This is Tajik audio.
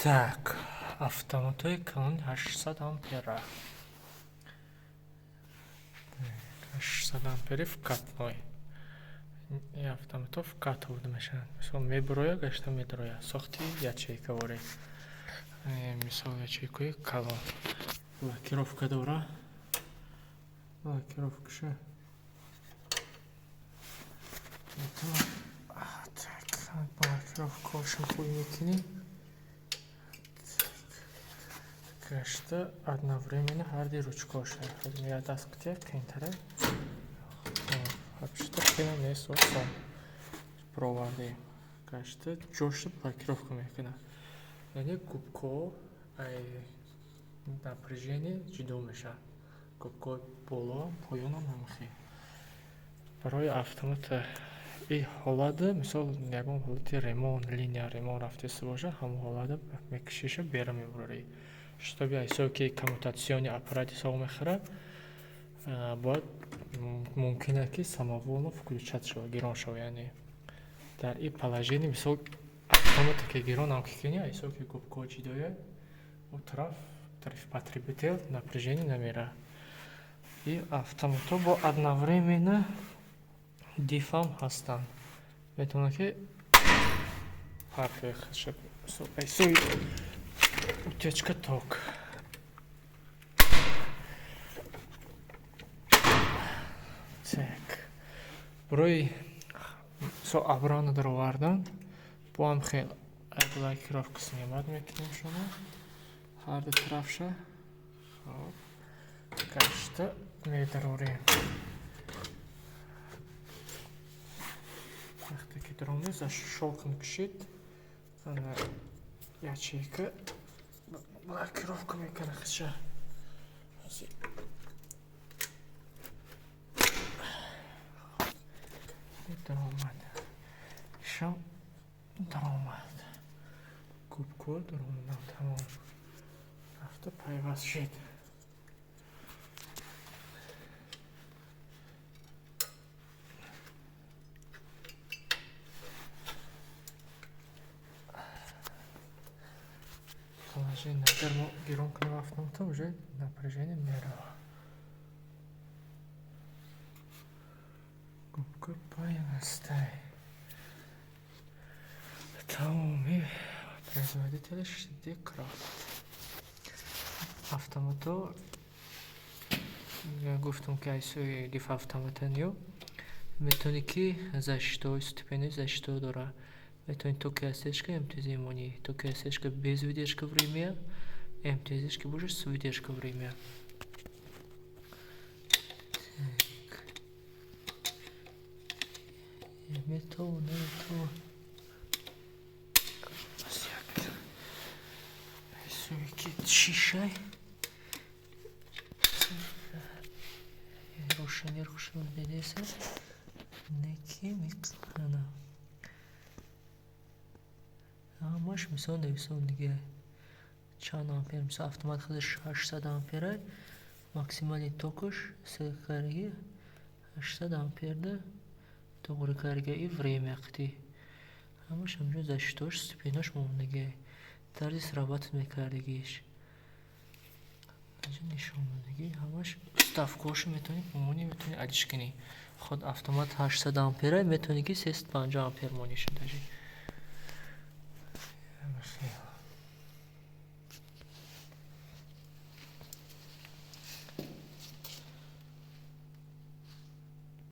Так, автоматҳои калони 800 ампера. 800 ампери вкатной. Ин автоматҳо вкатывать мешаванд. Мисол, мебурояд, гашта медарояд. Сохти ячейкаворӣ. Мисол, ячейкаи калон. Блокировка дора. Блокировкаша. Так, блокировкаошо хуй мекунӣ. Гашта одновременно ҳарди ручкаоша. Я даст қития қиинтара. Вообще-то қиин нест, осон. Бировардем. Гашта ҷошо блокировка мекунад. Яъне губкаҳо ай напряжение ҷудо мешаванд. Губкаҳои болоам, поёнам ҳамин. Барои автомата и ҳолата, мисол, ягон ҳолати ремонт, линия ремонт рафтеста бошад, ҳамон ҳолата мекашиша, берун мебурӣ. Чтобы ҳисоб ки коммутационный аппарат ҳисоб мехӯрад, бояд мумкин аст, ки самовольно включать шавад, гирон шавад. Яъне дар ин положение, мисол, автомате ки гиронам ки кунӣ, ҳисоб ки губкаҳо ҷудояд, у тараф, тарафи потребитель напряжение намерад. И автоматҳо бо одновременно дифам ҳастанд. Метавонад, ки ҳисоби утечка ток. Так. Барои мисол обратно даровардан бо ҳам хел блокировка снимать мекунем шумо ҳарду тарафша. Хоб, гашта медарорем. Вақте ки даромед, защёлкнуть кушед, ана ячейка блокировка мекунад худша. Даромад. Ишам даромад. Губкаҳо даромаданд, тамом. Рафта пайваст шид. Положение, агар мо гирон кунем автомата, уже напряжение меравад. Губка пайвастай. Тамоми производителаш Декрафт. Автоматҳо, гуфтам, ки аз сӯи диф автоматаниё метавонӣ, ки защитаҳои, ступени защитаҳо дорад. Метавонӣ токи отсечка МТЗ монӣ. Токи отсечка без выдержка время, МТЗ ки бошад, с выдержка время. Так. Метавон, наметавон. Як сӯи ки шишай рӯшанир хушро дидеса, неки миқана ҳамаш, мисол, нависондига чанд ампер. Мисол, автомат худаш 800 ампера, максимальный токаш секариги 800 амперда туғри карга и время қити ҳамаш ҳамҷо защитаош, ступенош мондагиа, тарзи срабатывать мекардагиш инҷо нишон додагӣ. Ҳамаш вставкаҳошо метавонӣ бимонӣ, метавонӣ алиш кунӣ. Худ автомат 800 ампера, метавонӣ, ки 350 ампер мониша даже.